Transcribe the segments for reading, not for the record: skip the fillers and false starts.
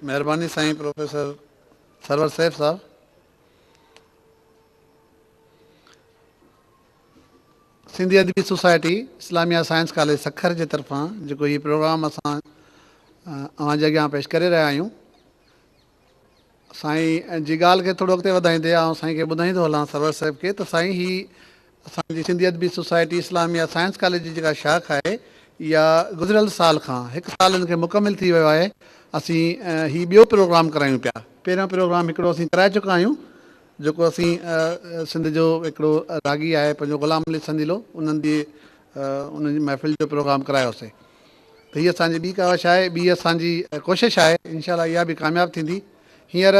مهرباني سائين پروفيسر سرور سيف صاحب. سنڌي ادبي سوسائٽي اسلاميه سائنس ڪاليج سکر جي طرفان جيڪو هي پروگرام اسان اوهان جي اڳيان پيش ڪري رهيا آهيون، سائين جي ڳالهه کي ٿورو اڳتي وڌائيندي آئون سائين کي ٻڌائيندو هلان سرور صاحب کي ته سائين هي اسان جي سنڌي ادبي سوسائٽي اسلاميه سائنس ڪاليج جي جيڪا شاخ آهي اها گذريل سال کان هڪ سال ان کي مڪمل ٿي ويو آهي، اسين هي ٻيو پروگرام ڪرايون پيا. پهريون پروگرام هڪڙو اسين ڪرائي چڪا آهيون جيڪو اسين سنڌ جو هڪڙو راڳي آهي پنهنجو غلام علي سنديلو انهن جي انهن جي محفل جو پروگرام ڪرايوسي ته هي اسان جي ٻي ڪاوش آهي، ٻي اسان جي ڪوشش آهي، انشاء الله اها به ڪامياب ٿيندي. هينئر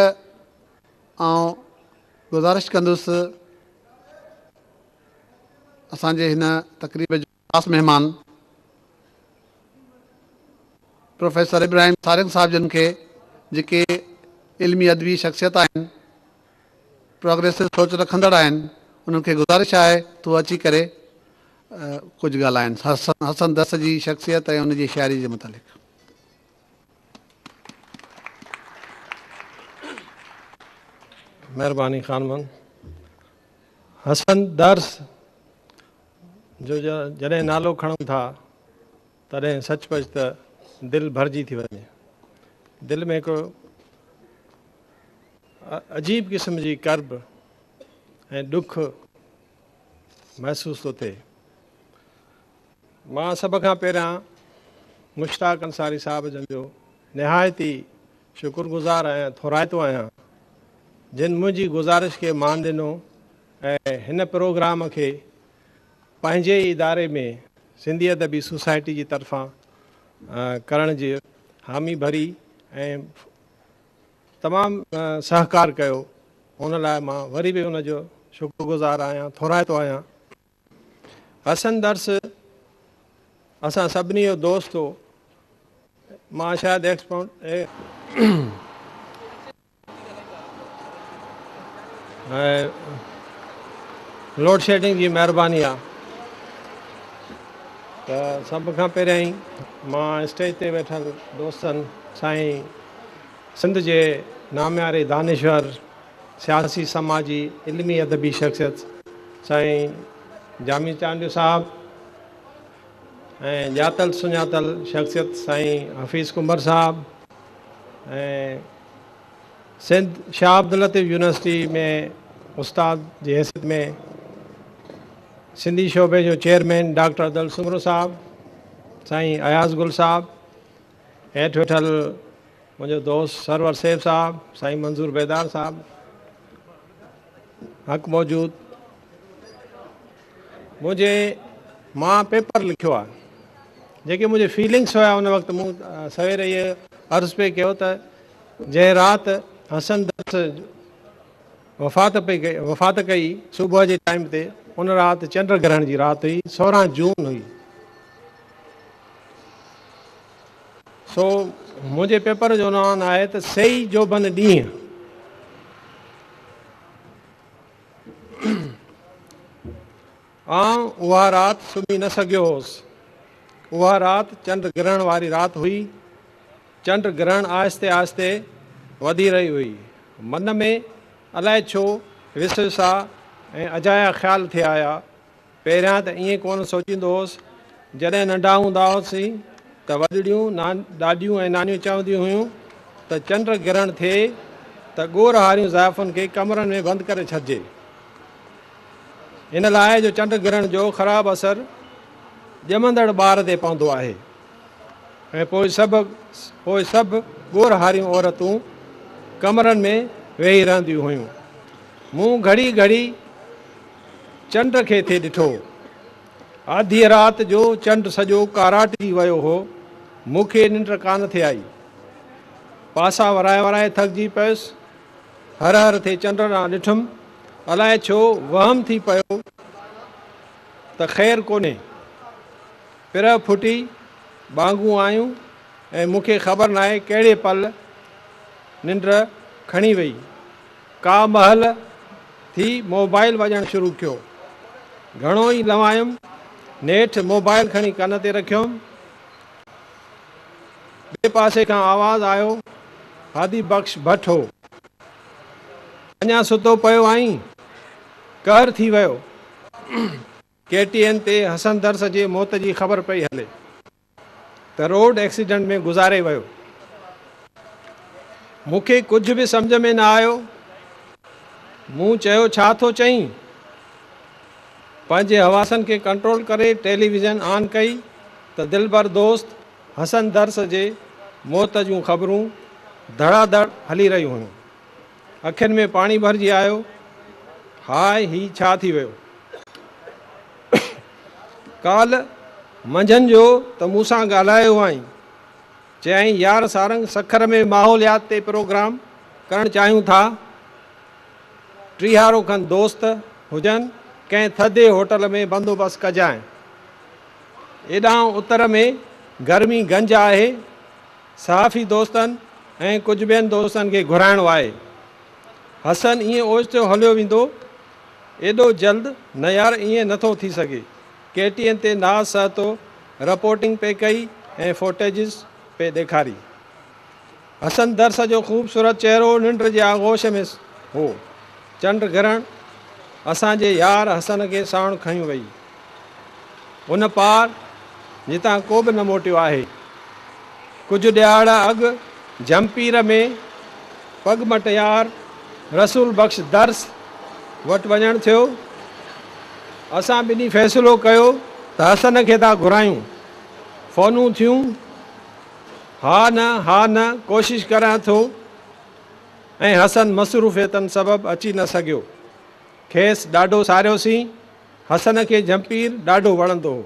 آئون گذارش ڪندس اسان جي هن تقريب جو خاص مهمان پروفيسر ابراهيم سارنگ صاحب جن کي، جيڪي علمي ادبي شخصيت آهن، پروگريسو سوچ رکندڙ آهن، انهن کي گذارش آهي ته هو اچي ڪري ڪجهه ڳالهائن حسن درس جي شخصيت ۽ ان جي شاعري جي متعلق. مهرباني خان محمد. حسن درس جو جڏهن نالو کڻون ٿا تڏهن سچ پچ ته دل ڀرجي ٿي وڃي. دل ۾ هڪ عجيب قسم جي ڪرب ۽ ڏک محسوس ٿو ٿئي. مان سڀ کان پهريان مشتاق انصاري صاحب جن جو نهايت ئي شڪر گذار ۽ ٿورائتو آهيان، جن منهنجي گذارش کي مان ڏنو ۽ هن پروگرام کي پنهنجي ئي اداري ۾ سنڌي ادبي سوسائٽي جي طرفان ڪرڻ جي حامي ڀري ۽ تمام سهڪار ڪيو، ان لاء مان وري به ان جو شڪرگذار آهيان، ٿورائتو آهيان. حسن درس اسان سڀني جو دوست هو. مان شايد لوڊ شيڊنگ جي مهرباني آ ته سڀ کان پهريائين مان اسٽيج تي ويٺل دوستن سائين سنڌ جي نامياري دانشور، سياسي سماجي علمي ادبي شخصيت سائين جامي چانڊيو صاحب ۽ ڄاتل سڃاتل شخصيت سائين حفيظ ڪنڀر صاحب ۽ سنڌ شاهه عبداللطيف يونيورسٽي ۾ استاد جي حيثيت ۾ سنڌي شعبي جو چيئرمين ڊاڪٽر ادل سومرو صاحب، سائين اياز گل صاحب، هيٺ ويٺل منهنجو دوست سرور سيف صاحب، سائين منظور بيدار صاحب، حق موجود. منهنجي مان پيپر لکيو آهي، جيڪي منهنجي فيلنگس هيا ان وقت مون سوير اهي عرض پئي ڪيو ته جنهن رات حسن درس وفات پئي ڪئي، وفات ڪئي صبح جي ٽائيم تي، ان رات چنڊ گرهڻ جي رات هئي، 16 جون هئي. سو منهنجي پيپر جو عنوان آهي ته سيئي جوڀن ڏينهن. آئون اها رات سمهي نه سگهيو هوس. اها رات چنڊ گرهڻ واري رات هئي. چنڊ گرهڻ آهستي آهستي وڌي رهي هئي. من ۾ الائي ڇو وسوسا ۽ اجايا خيال ٿي آيا. پهريان ته ائين ڪونه سوچيندو هوس. جڏهن ننڍا هوندا هئاسين ته وڏڙيون، ڏاڏيون ۽ نانيون چونديون هيون ته چنڊ گرهڻ ٿئي ته ڳور هاريون زائفن کي ڪمرن ۾ بند ڪري ڇڏجي. ان لاء جو چنڊ گرهڻ جو خراب اثر ڄمندڙ ٻار تي پوندو آهي ۽ پوء سڀ ڳور هاريون عورتون ڪمرن ۾ ويهي رهنديون هيون. مون گهڙي گهڙي چنڊ کي ٿي ڏٺو. آڌيء رات جو چنڊ سڄو ڪاراٽجي ويو هو. مون کي ننڊ ڪانه ٿي آئي. پاسا ورائي ورائي ٿڪجي پيس. هر هر ٿي چنڊ ڏانهن ڏٺم. الائي ڇو وهم ٿي پيو ته خير ڪونهي. پرهه ڦٽي، ٻانگون آيون ۽ مون کي خبر ناهي ڪهڙي پل ننڊ کڻي وئي. ڪا مهل ٿي موبائل وڄڻ شروع ڪيو. گهڻو ئي لنوايم، نيٺ موبائل کڻي ڪن تي رکيم. ٻئي پاسي کان آواز آيو، هادي بخش ڀٽ هو. اڃا ستو پيو آهين؟ قهر ٿي ويو. ڪي ٽي اين تي حسن درس جي موت جي خبر پئي هلي ته روڊ ايڪسيڊنٽ ۾ گذاري ويو. مون کي ڪجهه به سمجهه ۾ نه آيو. مون چيو ڇا ٿو چئين؟ پنهنجي حواسن کي ڪنٽرول ڪري ٽيليويزن آن ڪئي ته دلبر دوست حسن درس جي موت جون خبرون ڌڙا ڌڙ هلي رهيون هيون. اکين ۾ پاڻي ڀرجي آيو. هاء هي ڇا ٿي ويو. ڪالهه منجهند جو ته مون سان ڳالهايو هئائين. چيائين يار سارنگ سکر ۾ ماحوليات تي پروگرام ڪرڻ چاهيون ٿا. 30 کن دوست هجن ڪنهن ٿڌي هوٽل ۾ بندوبست ڪجانء. ايڏانهن اتر ۾ گرمي گنج آهي. صحافي دوستن ۽ ڪجهه ٻين دوستن کي گهرائڻو آهي. حسن ائين اوچتو هليو ويندو؟ ايڏو جلد؟ نه يار ائين نٿو ٿي سگهي. ڪي ٽي اين تي ناز سهتو رپورٽنگ پئي ڪئي ۽ فوٽيجز پئي ڏيکاري. حسن درس جو خوبصورت چهرو ننڊ جي آغوش ۾ هو. چنڊ گرهڻ اسان جي يار حسن کي ساڻ کنيو وئي. ان پار جتان ڪو به نه موٽيو آهي. ڪجهه ڏهاڙا اڳ جهمپير ۾ پڳ مٽ يار رسول بخش درس وٽ وڃڻ ٿيو. اسان ٻنهي فيصلو ڪيو ته حسن کي ٿا گهرايون. فونون ٿيون. ها نه ها نه ڪوشش ڪريان ٿو ۽ حسن مصروفيتن سبب اچي نه سگهيو. کيس ڏاڍو ساريوسين. حسن کي جهمپير ڏاڍو وڻندو هو.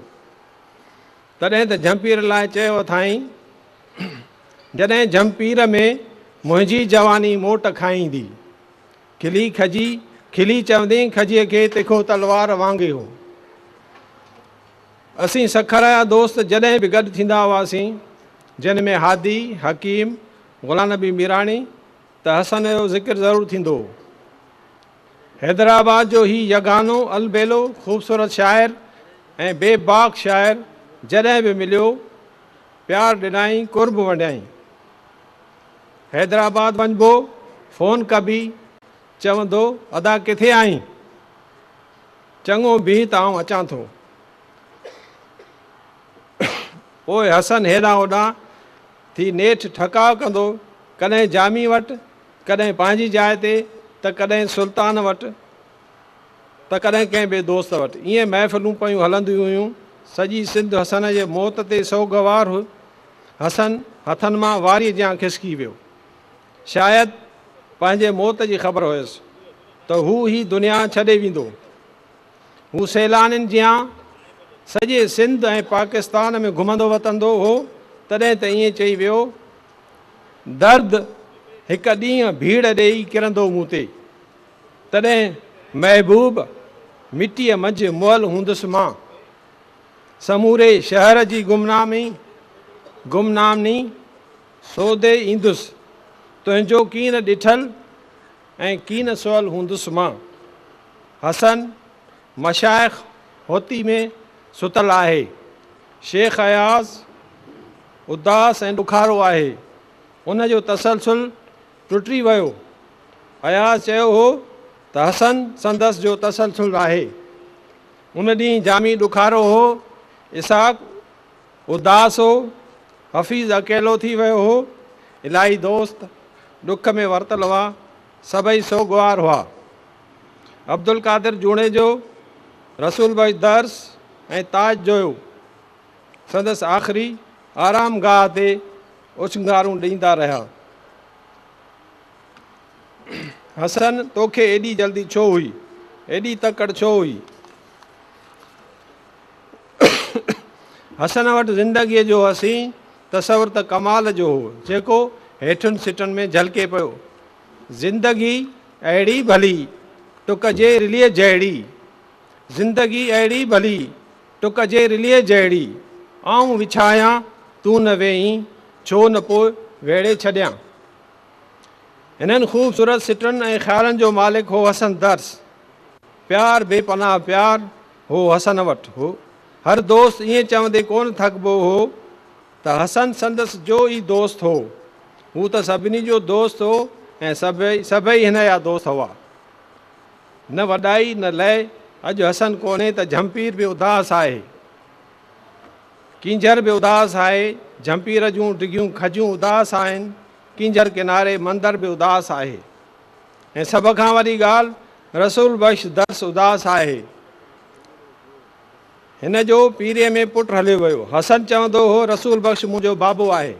تڏهن ته جهمپير لاء چيو اٿائين، جڏهن جهمپير ۾ منهنجي جواني موٽ کائيندي. کلي کجي کلي چوندين کجيء کي تکو تلوار وانگي هو. اسين سکر جا دوست جڏهن به گڏ ٿيندا هئاسين، جن ۾ هادي، حڪيم، غلام نبي ميراڻي ته حسن جو ذڪر ضرور ٿيندو هو. حيدرآباد جو هي يگانو البيلو خوبصورت شاعر ۽ بي باڪ شاعر جڏهن به مليو، پيار ڏنائين، قرب ونڊيائين. حيدرآباد وڃبو، فون ڪبي، چوندو، ادا ڪٿي آهين؟ چڱو بيهه ته آئون اچان ٿو. پوء حسن هيڏانهن هوڏانهن ٿي نيٺ ٺڪاء ڪندو، ڪڏهن جامي وٽ، ڪڏهن پنهنجي جاء تي ته ڪڏهن سلطان وٽ ته ڪڏهن ڪنهن ٻئي دوست وٽ. ائين محفلون پيون هلنديون هيون. سڄي سنڌ حسن جي موت تي سوڳوار هئي. حسن هٿن مان واريء جيان کسڪي ويو. شايد پنهنجي موت جي خبر هيس ته هو هي دنيا ڇڏي ويندو. هو سيلانين جيان سڄي سنڌ ۽ پاڪستان ۾ گهمندو وتندو هو، تڏهن ته ائين چئي ويو، درد هڪ ڏينهن ڀيڙ ڏيئي ڪرندو مون تي، تڏهن محبوب مٽيء منجهه مئل هوندس مان. سموري شهر جي گمنامي گمنامي سودي ايندس، تنهنجو ڪين ڏٺل ۽ ڪين سئل هوندس مان. حسن مشائخ هوتي ۾ ستل آهي. شيخ اياز اداس ۽ ڏکارو آهي. ان جو تسلسل ٽٽي ويو. اياز چيو هو ته حسن سندس جو تسلسل آهي. ان ڏينهن جامي ڏکارو هو. اسحاق اداس هو. حفيظ اڪيلو ٿي ويو هو. الاهي دوست ڏک ۾ ورتل هئا. سڀئي سوڳوار هئا. عبدالقادر جوڻيجو، رسول بخش درس ۽ تاج جويو سندس آخري آرام گاهه تي اوڇنگارون ڏيندا رهيا. حسن توکي ايڏي جلدي ڇو هئي؟ ايڏي تڪڙ ڇو هئي؟ حسن وٽ زندگيء جو حسين تصور ته ڪمال جو هو، جيڪو هيٺين سٽن ۾ جهلڪي پيو. زندگي اهڙي ڀلي، ٽڪ جي رليء جهڙي. زندگي اهڙي ڀلي، ٽڪ جي رليء جهڙي. آئون وڇايان، تون نه ويهين، ڇو نه پوء ويڙهي ڇڏيان. هنن خوبصورت سٽن ۽ خيالن جو مالڪ هو حسن درس. پيار بي پناهه پيار هو حسن وٽ. هر دوست ائين چوندي ڪونه ٿڪبو هو ته حسن سندس جو ئي دوست هو. هو ته سڀني جو دوست هو ۽ سڀئي هن جا دوست هئا. نه وڏائي نه لئه. اڄ حسن ڪونهي ته جهمپير به اداس آهي. ڪينجهر به اداس آهي. جهمپير جون ڊگهيون کجيون اداس آهن. ڪينجهر ڪناري مندر به اداس آهي. ۽ سڀ کان وڏي ڳالهه رسول بخش درس اداس آهي. هن جو پيريء ۾ پٽ هليو ويو. حسن چوندو هو رسول بخش منهنجو بابو آهي.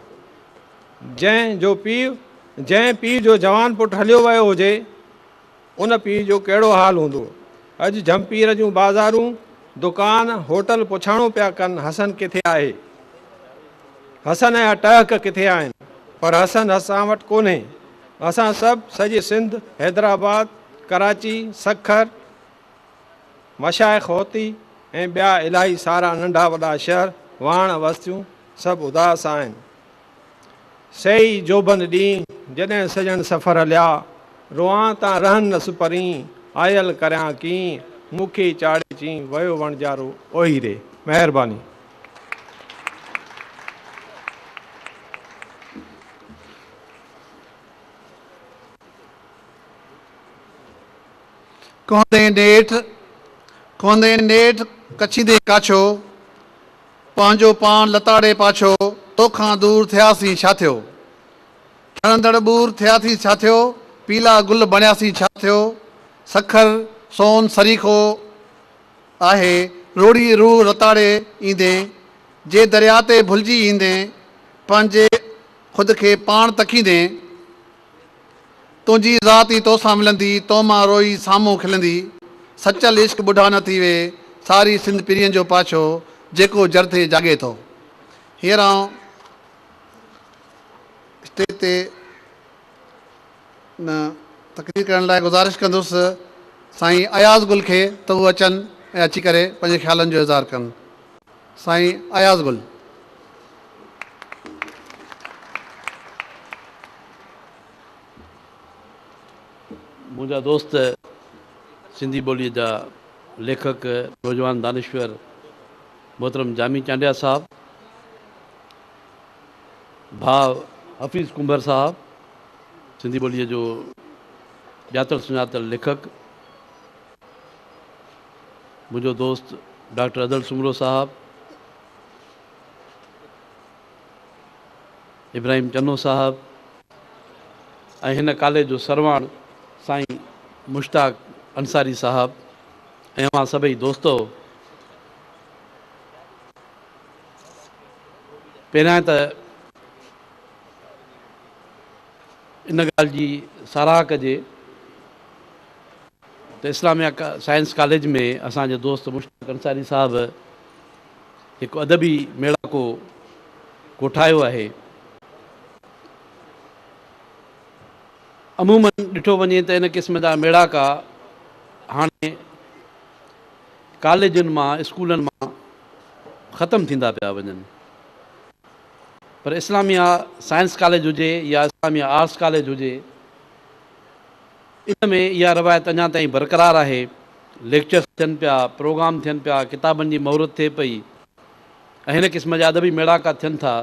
جنهن جو پيء جنهن پيء جو جوان پٽ هليو ويو هجي ان پيء جو ڪهڙو حال هوندو. اڄ جهمپير جون بازارون، دڪان، هوٽل پڇاڻو پيا ڪن حسن ڪٿي آهي؟ حسن جا ٽهڪ ڪٿي آهن؟ پر حسن اسان وٽ ڪونهي. اسان سڀ سڄي سنڌ، حيدرآباد، ڪراچي، سکر، مشائخ هوتي ۽ ٻيا الاهي سارا ننڍا وڏا شهر، واهڻ وستيون سڀ اداس آهن. سي ئي جوڀن ڏينهن، جڏهن سڄڻ سفر هليا، روئان تان رهن نه سپرين، آيل ڪريان ڪين، مون کي چاڙهي چين، ويو وڻجارو اوهي ري. مهرباني. ڪهندين نيٺ، ڪهندين نيٺ ڪڇيندي ڪاڇو، پنهنجو پاڻ لتاڙي پاڇو، توکان دور ٿياسين ڇا ٿيو؟ ٺرندڙ ٻور ٿياسين ڇا ٿيو؟ پيلا گل بڻياسين ڇا ٿيو؟ سکر سون سريکو آهي، روڙي روح لتاڙي ايندين، جي درياء تي ڀلجي ايندين، پنهنجي خود کي پاڻ تڪيندين، تنهنجي ذات ئي توسان ملندي، تو مان روئي سامهون کلندي، سچل عشق ٻڍا نه ٿيوي، ساري سنڌ پرين جو پاڇو، جيڪو جر ٿئي جاڳي ٿو. هينئر آئون اسٽيج تي نه تقرير ڪرڻ لاء گذارش ڪندس سائين اياز گل کي ته هو اچن ۽ اچي ڪري پنهنجي خيالن جو اظهار ڪن. سائين اياز گل. منهنجا دوست سنڌي ٻوليء جا ليکڪ نوجوان دانشور محترم جامي چانڊيا صاحب، ڀاء حفيظ ڪنڀر صاحب سنڌي ٻوليء جو ڄاتل سڃاتل ليکڪ، منهنجو دوست ڊاڪٽر ادل سومرو صاحب، ابراهيم چنو صاحب ۽ هن ڪاليج جو سرواڻ سائين مشتاق انصاري صاحب ۽ اوهان سڀئي دوستو، پهريان ته ان ڳالهه جي ساراهه ڪجي ته اسلاميه سائنس ڪاليج ۾ اسان جي دوست مشتاق انصاري صاحب هڪ ادبي ميڙاڪو ڪوٺايو آهي. عموماً ڏٺو وڃي ته ان قسم جا ميڙاڪا هاڻي ڪاليجن مان، اسڪولن مان ختم ٿيندا پيا وڃن، پر اسلاميه سائنس ڪاليج هجي يا اسلاميه آرٽس ڪاليج هجي، ان ۾ اها روايت اڃا تائين برقرار آهي. ليڪچرس ٿين پيا، پروگرام ٿين پيا، ڪتابن جي مهورت ٿئي پئي ۽ هن قسم جا ادبي ميڙاڪا ٿين ٿا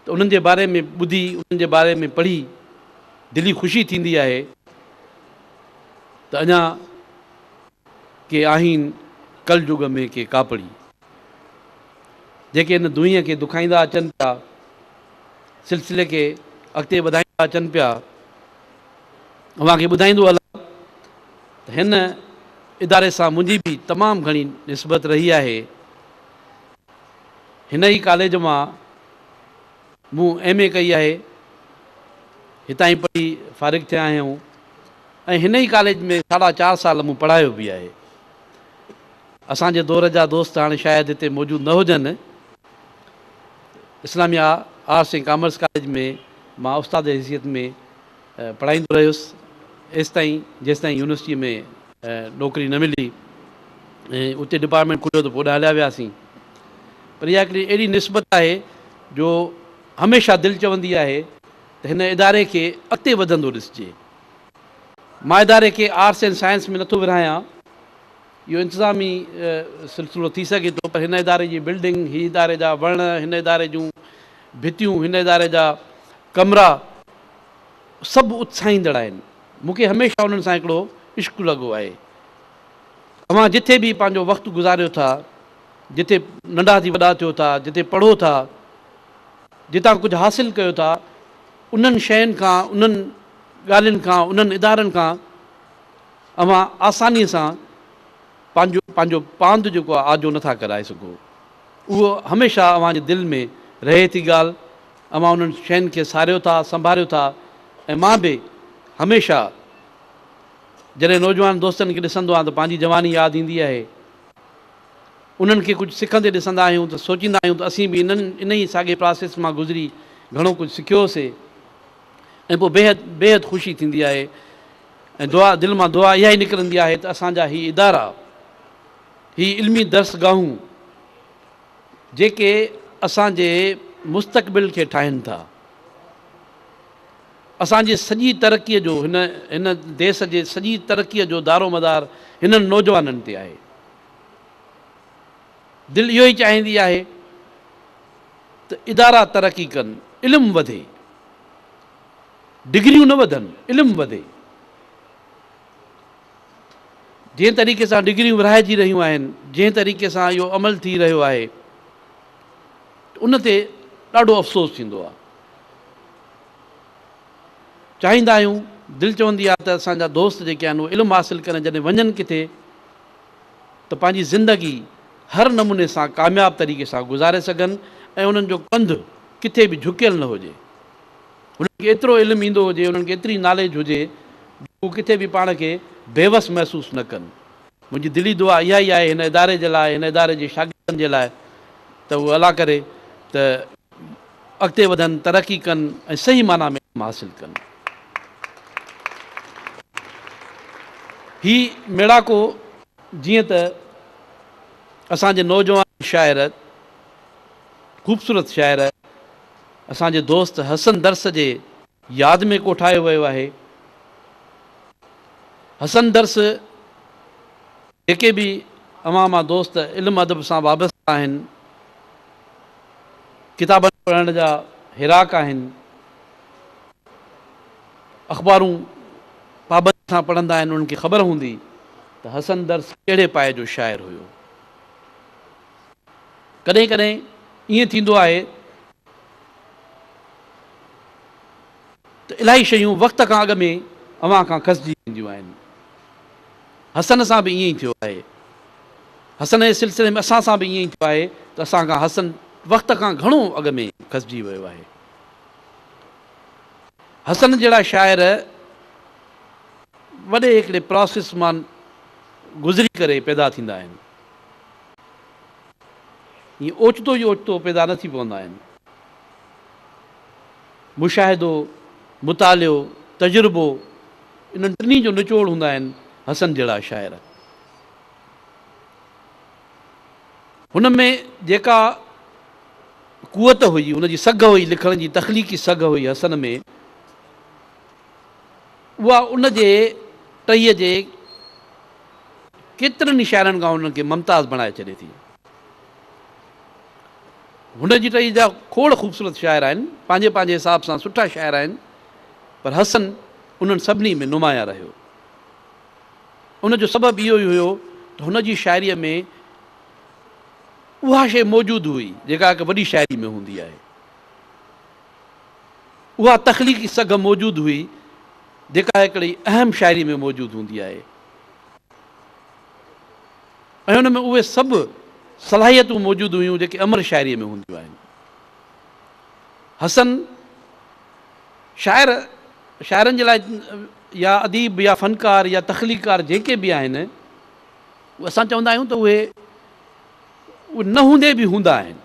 ته انهن جي باري ۾ ٻڌي، انهن جي باري ۾ پڙهي دلي خوشي ٿيندي آهي ته اڃا ڪي آهين ڪل جڳ ۾ ڪي ڪاپڙي، جيڪي هن دنيا کي دکائيندا اچن پيا، سلسلي کي اڳتي وڌائيندا اچن پيا. اوهان کي ٻڌائيندو هلان ته هن اداري سان منهنجي به تمام گهڻي نسبت رهي آهي. هن ئي ڪاليج مان مون ايم اي ڪئي آهي، هتان ئي پڙهي فارغ ٿيا آهيون ۽ هن ئي ڪاليج ۾ ساڍا چار سال مون پڙهايو به آهي. اسان جي دور جا دوست هاڻي شايد هتي موجود نه هجن. اسلاميه آرٽس ۽ ڪامرس ڪاليج ۾ مان استاد جي حيثيت ۾ پڙهائيندو رهيس ايستائين جيستائين يونيورسٽيء ۾ نوڪري نه ملي ۽ اتي ڊپارٽمينٽ کليو ته پوء اوڏانهن هليا وياسين. پر اها هڪڙي اهڙي نسبت آهي جو هميشه دل چوندي آهي ته هن اداري کي اڳتي وڌندو ڏسجي. مان اداري کي آرٽس اينڊ سائنس ۾ نٿو ورهايان، اهو انتظامي سلسلو ٿي سگهي ٿو، پر هن اداري جي بلڊنگ، هي اداري جا وڻ، هن اداري جون ڀتيون، هن اداري جا ڪمرا سڀ اتساهيندڙ آهن. مون کي هميشه انهن سان هڪڙو عشق لڳو آهي. اوهان جٿي به پنهنجو وقت گذاريو ٿا، جٿي ننڍا ٿي وڏا ٿيو ٿا، جٿي پڙهو ٿا، جتان ڪجهه حاصل ڪيو ٿا، انهن شين کان، انهن ڳالهين کان، انهن ادارن کان اوهان آسانيء سان پنهنجو پنهنجو پاند جيڪو آهي آجو نٿا ڪرائي سگهو. اهو هميشه اوهان جي دل ۾ رهي ٿي ڳالهه. اوهان انهن شين کي ساريو ٿا، سنڀاريو ٿا ۽ مان به هميشه جڏهن نوجوان دوستن کي ڏسندو آهيان ته پنهنجي جواني ياد ايندي آهي. انهن کي ڪجهه سکندي ڏسندا آهيون ته سوچيندا آهيون ته اسين به انهن انهي ساڳي پراسيس مان گذري گهڻو ڪجهه سکيوسي ۽ پوء بيحد بيحد خوشي ٿيندي آهي ۽ دعا دل مان دعا اها ئي نڪرندي آهي ته اسان جا هي ادارا هي علمي درسگاهون جيڪي اسان جي مستقبل کي ٺاهين ٿا اسان جي سڄي ترقيء جو هن هن ديس جي سڄي ترقيء جو دارومدار هنن نوجوانن تي آهي. دل اهو ئي چاهيندي آهي ته ادارا ترقي ڪن، علم وڌي، ڊگريون نه وڌن، علم وڌي. جنهن طريقي سان ڊگريون ورهائجي رهيون آهن، جنهن طريقي سان اهو عمل ٿي رهيو آهي، ان تي ڏاڍو افسوس ٿيندو آهي. چاهيندا آهيون، دل چوندي آهي ته اسان جا دوست جيڪي آهن اهي علم حاصل ڪري جڏهن وڃن ڪٿي ته پنهنجي زندگي هر نموني سان ڪامياب طريقي سان گذاري سگهن ۽ انهن جو ڪنڌ ڪٿي به جهڪيل نه هجي. انهن کي ايترو علم ايندو هجي، انهن کي ايتري ناليج هجي جو هو ڪٿي به پاڻ کي بيوس محسوس نه ڪن. منهنجي دلي دعا اها ئي آهي هن اداري جي لاء، هن اداري جي شاگردن جي لاء ته هو الله ڪري ته اڳتي وڌن، ترقي ڪن ۽ صحيح معنيٰ ۾ علم حاصل ڪن. هي ميڙاڪو جيئن ته اسان جي نوجوان شاعر، خوبصورت شاعر اسان جي دوست حسن درس جي ياد ۾ ڪوٺايو ويو آهي. حسن درس جيڪي به اوهان مان دوست علم ادب سان وابسته آهن، ڪتابن پڙهڻ جا هيراڪ آهن، اخبارون پابندي سان پڙهندا آهن، انهن کي خبر هوندي ته حسن درس ڪهڙي پائي جو شاعر هيو. ڪڏهن ڪڏهن ائين ٿيندو آهي ته الاهي شيون وقت کان اڳ ۾ اوهان کان کسجي وينديون آهن. حسن سان به ائين ئي ٿيو آهي. حسن جي سلسلي ۾ اسان سان به ائين ئي ٿيو آهي ته اسان کان حسن وقت کان گهڻو اڳ ۾ کسجي ويو آهي. حسن جهڙا شاعر وڏي هڪڙي پراسيس مان گذري ڪري پيدا ٿيندا آهن. ائين اوچتو ئي اوچتو پيدا نه ٿي پوندا آهن. مشاهدو، مطالعو، تجربو انهن ٽنهي جو نچوڙ هوندا آهن حسن جهڙا شاعر. هن ۾ جيڪا قوت هئي، هن جي سگهه هئي لکڻ جي تخليقي سگهه هئي حسن ۾، اها ان جي ٽهيء جي ڪيترن ئي شاعرن کان هن کي ممتاز بڻائي ڇڏي ٿي. هن جي ٽهيء جا کوڙ خوبصورت شاعر آهن، پنهنجي پنهنجي حساب سان سٺا شاعر آهن، پر حسن انهن سڀني ۾ نمايان رهيو. ان جو سبب اهو ئي هيو ته هن جي شاعريء ۾ اها شيء موجود هئي، جيڪا هڪ وڏي شاعري ۾ هوندي آهي. اها تخليقي سگهه موجود هئي، جيڪا هڪڙي اهم شاعري ۾ موجود هوندي آهي ۽ ان ۾ اهي سڀ صلاحيتون موجود هيون جيڪي امر شاعريء ۾ هونديون آهن. حسن شاعر شاعرن جي لاء يا اديب يا فنڪار يا تخليقڪار جيڪي به آهن اهي اسان چوندا آهيون ته اهي نه هوندي به هوندا آهن.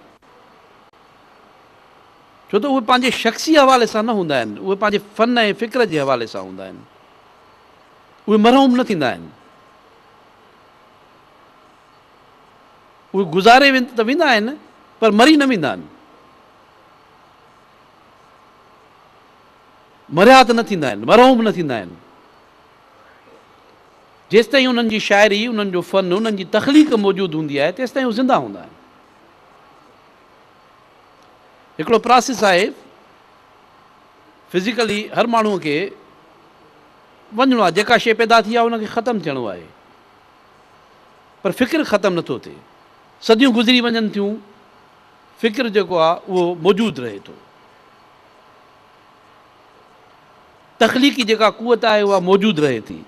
ڇو ته اهي پنهنجي شخصي حوالي سان نه هوندا آهن، اهي پنهنجي فن ۽ فڪر جي حوالي سان هوندا آهن. اهي مرحوم نه ٿيندا آهن. اهي گذاري ته ويندا آهن پر مري نه ويندا آهن. مريا ته نه ٿيندا آهن، مرحوم نه ٿيندا آهن. جيستائين انهن جي شاعري، انهن جو فن، انهن جي تخليق موجود هوندي آهي، تيستائين هو زنده هوندا آهن. هڪڙو پراسيس آهي فزيڪلي هر ماڻهوء کي وڃڻو آهي، جيڪا شيء پيدا ٿي آهي ان کي ختم ٿيڻو آهي، پر فڪر ختم نٿو ٿئي. صديون گذري وڃن ٿيون، فڪر جيڪو آهي اهو موجود رهي ٿو. تخليقي جيڪا قوت آهي اها موجود رهي ٿي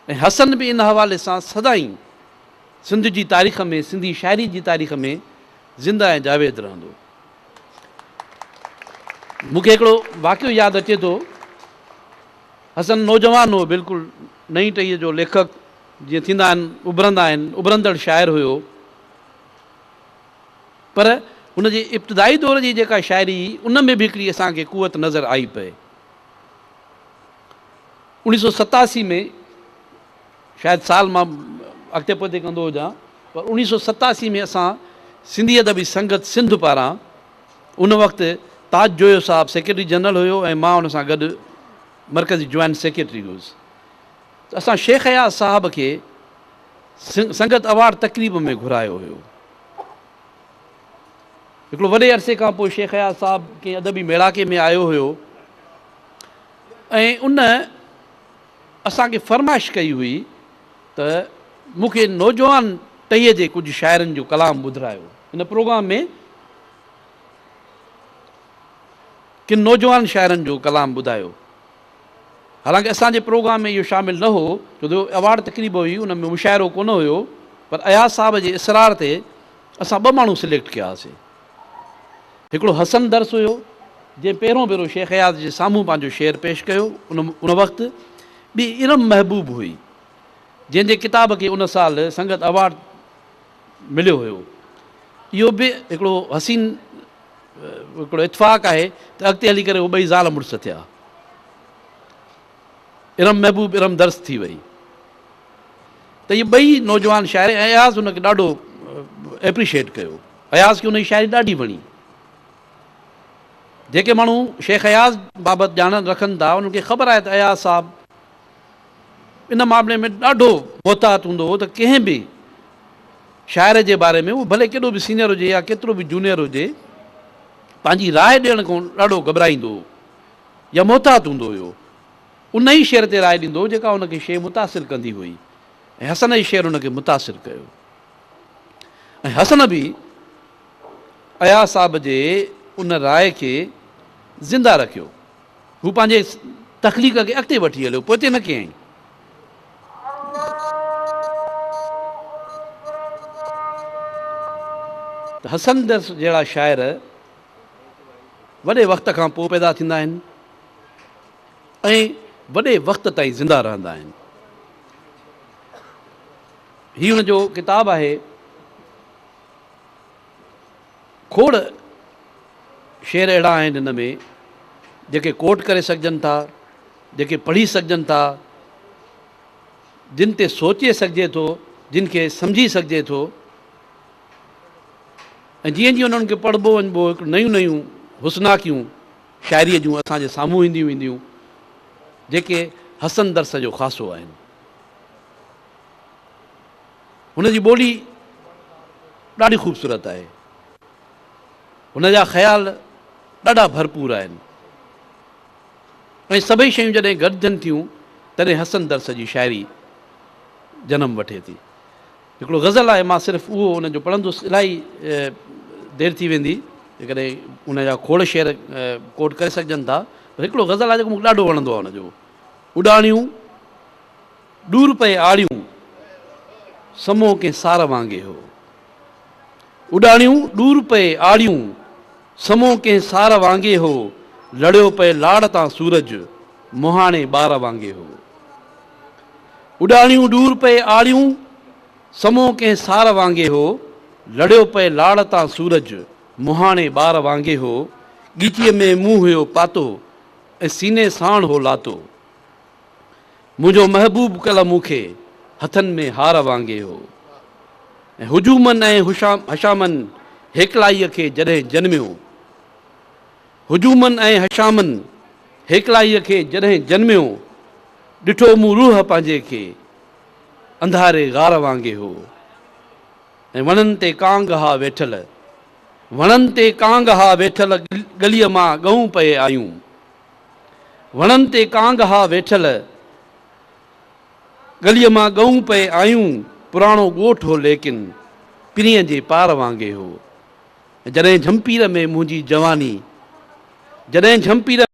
۽ حسن به ان حوالي سان سدائين سنڌ جي تاريخ ۾ سنڌي شاعري جي تاريخ ۾ زنده ۽ جاويد رهندو. مون کي هڪڙو واقعو ياد اچي ٿو. حسن نوجوان هو، بلڪل نئين ٽهيء جو ليکڪ جيئن ٿيندا آهن، اڀرندا آهن، اڀرندڙ شاعر هيو. پر هن جي ابتدائي دور جي جيڪا شاعري هئي، ان ۾ به هڪڙي اسان کي قوت نظر آئي پئي. 1987 ۾ شايد سال مان اڳتي پوئتي ڪندو هجان پر 1987 ۾ اسان سنڌي ادبي سنگت سنڌ پاران ان وقت تاج جويو صاحب سيڪريٽري جنرل هيو ۽ مان ان سان گڏ مرڪزي جوائنٽ سيڪريٽري هيس ته اسان شيخ اياز صاحب کي سنگت اوارڊ تقريب ۾ گهرايو هيو. هڪڙو وڏي عرصي کان پوء شيخ اياز صاحب ڪنهن ادبي ميڙاڪي ۾ آيو هيو ۽ ان اسان کي فرمائش ڪئي هئي ته مون کي نوجوان ٽهيء جي ڪجهه شاعرن جو ڪلام ٻڌرايو. ان پروگرام ۾ ڪن نوجوان شاعرن جو ڪلام ٻڌايو. حالانڪه اسان جي پروگرام ۾ اهو شامل نه هو، ڇو ته ايوارڊ تقريب هئي، ان ۾ مشاعرو ڪونه هيو، پر اياز صاحب جي اصرار تي اسان ٻه ماڻهو سليڪٽ ڪيا هئاسين. هڪڙو حسن درس هيو، جنهن پهريون ڀيرو شيخ اياز جي سامهون پنهنجو شعر پيش ڪيو ان وقت، ٻي ارم محبوب هئي، جنهن جي ڪتاب کي ان سال سنگت ايوارڊ مليو هيو. اهو به هڪڙو حسين هڪڙو اتفاق آهي ته اڳتي هلي ڪري هو ٻئي زال مڙس ٿيا. ارم محبوب ارم درس ٿي وئي. ته اهي ٻئي نوجوان شاعر ۽ اياز ان کي ڏاڍو ايپريشيٽ ڪيو. اياز کي ان جي شاعري ڏاڍي وڻي. جيڪي ماڻهو شيخ اياز بابت ڄاڻ رکن ٿا انهن کي خبر آهي ته اياز صاحب ان معاملي ۾ ڏاڍو محتاط هوندو هو ته ڪنهن به شاعر جي باري ۾ اهو ڀلي ڪيڏو به سينئر هجي يا ڪيترو به جونيئر هجي پنهنجي راء ڏيڻ کان ڏاڍو گهٻرائيندو هو يا محتاط هوندو هيو. ان ئي شعر تي راء ڏيندو هو جيڪا ان کي شيء متاثر ڪندي هئي ۽ حسن جي شعر ان کي متاثر ڪيو ۽ حسن به اياز صاحب جي ان راء کي زنده رکيو. هو پنهنجي تخليق کي اڳتي وٺي هليو، پوئتي نه ڪيائين. ته حسن درس جهڙا شاعر وڏي وقت کان پوء پيدا ٿيندا آهن ۽ وڏي وقت تائين زنده رهندا آهن. هي هن جو ڪتاب آهي. کوڙ شعر اهڙا آهن هن ۾ جيڪي ڪوٽ ڪري سگهجن ٿا، جيڪي پڙهي سگهجن ٿا، جن تي سوچي سگهجي ٿو، جن کي سمجهي سگهجي ٿو ۽ جيئن جيئن انهن کي پڙهبو وڃبو هڪ نيون نيون حسناڪيون شاعريء جون اسان جي سامهون اينديون وينديون جيڪي حسن درس جو خاصو آهن. هن جي ٻولي ڏاڍي خوبصورت آهي. هن جا خيال ڏاڍا ڀرپور آهن ۽ سڀئي شيون جڏهن گڏ ٿين ٿيون تڏهن حسن درس جي شاعري جنم وٺي ٿي. هڪڙو غزل آهي مان صرف اهو ان جو پڙهندس الاهي دير ٿي ويندي جيڪڏهن ان جا کوڙ شعر ڪوٽ ڪري سگهجن ٿا پر هڪڙو غزل آهي جيڪو مون کي ڏاڍو وڻندو آهي ان جو اڏاڻيون ڏور پئي آڙيون، سمو ڪنهن سار وانگي هو. اڏاڻيون ڏور پئي آڙيون، سمو ڪنهن سار وانگي هو. لڙيو پئي لاڙ تان سورج، مهاڻي ٻار وانگي هو. اڏاڻيون ڏور پئي آڙيون، سمو ڪنهن سار وانگي هو. لڙيو پئي لاڙ تان سورج، مهاڻي ٻار وانگي هو. ڳچيء ۾ مون هيو پاتو، ۽ سيني ساڻ هو لاتو. منهنجو محبوب ڪلهه مون کي هٿن ۾ هار وانگي هو ۽ هجومن ۽ هشامن هيڪلائيء کي جڏهن جنميو هجومن ۽ هشامن هيڪلائيء کي جڏهن جنميو ڏٺو مون روح پنهنجي کي انڌاري غار وانگي هو ۽ وڻن تي ڪانگ ها ويٺل وڻن تي ڪانگ ها ويٺل ڳليء مان ڳئون پئي آيون. وڻن تي ڪانگ ها ويٺل ڳليء مان ڳئون پئي آيون. پراڻو ڳوٺ هو ليڪن پرينء جي پار وانگي هو. جڏهن جهمپير ۾ منهنجي جواني جڏهن جهمپير.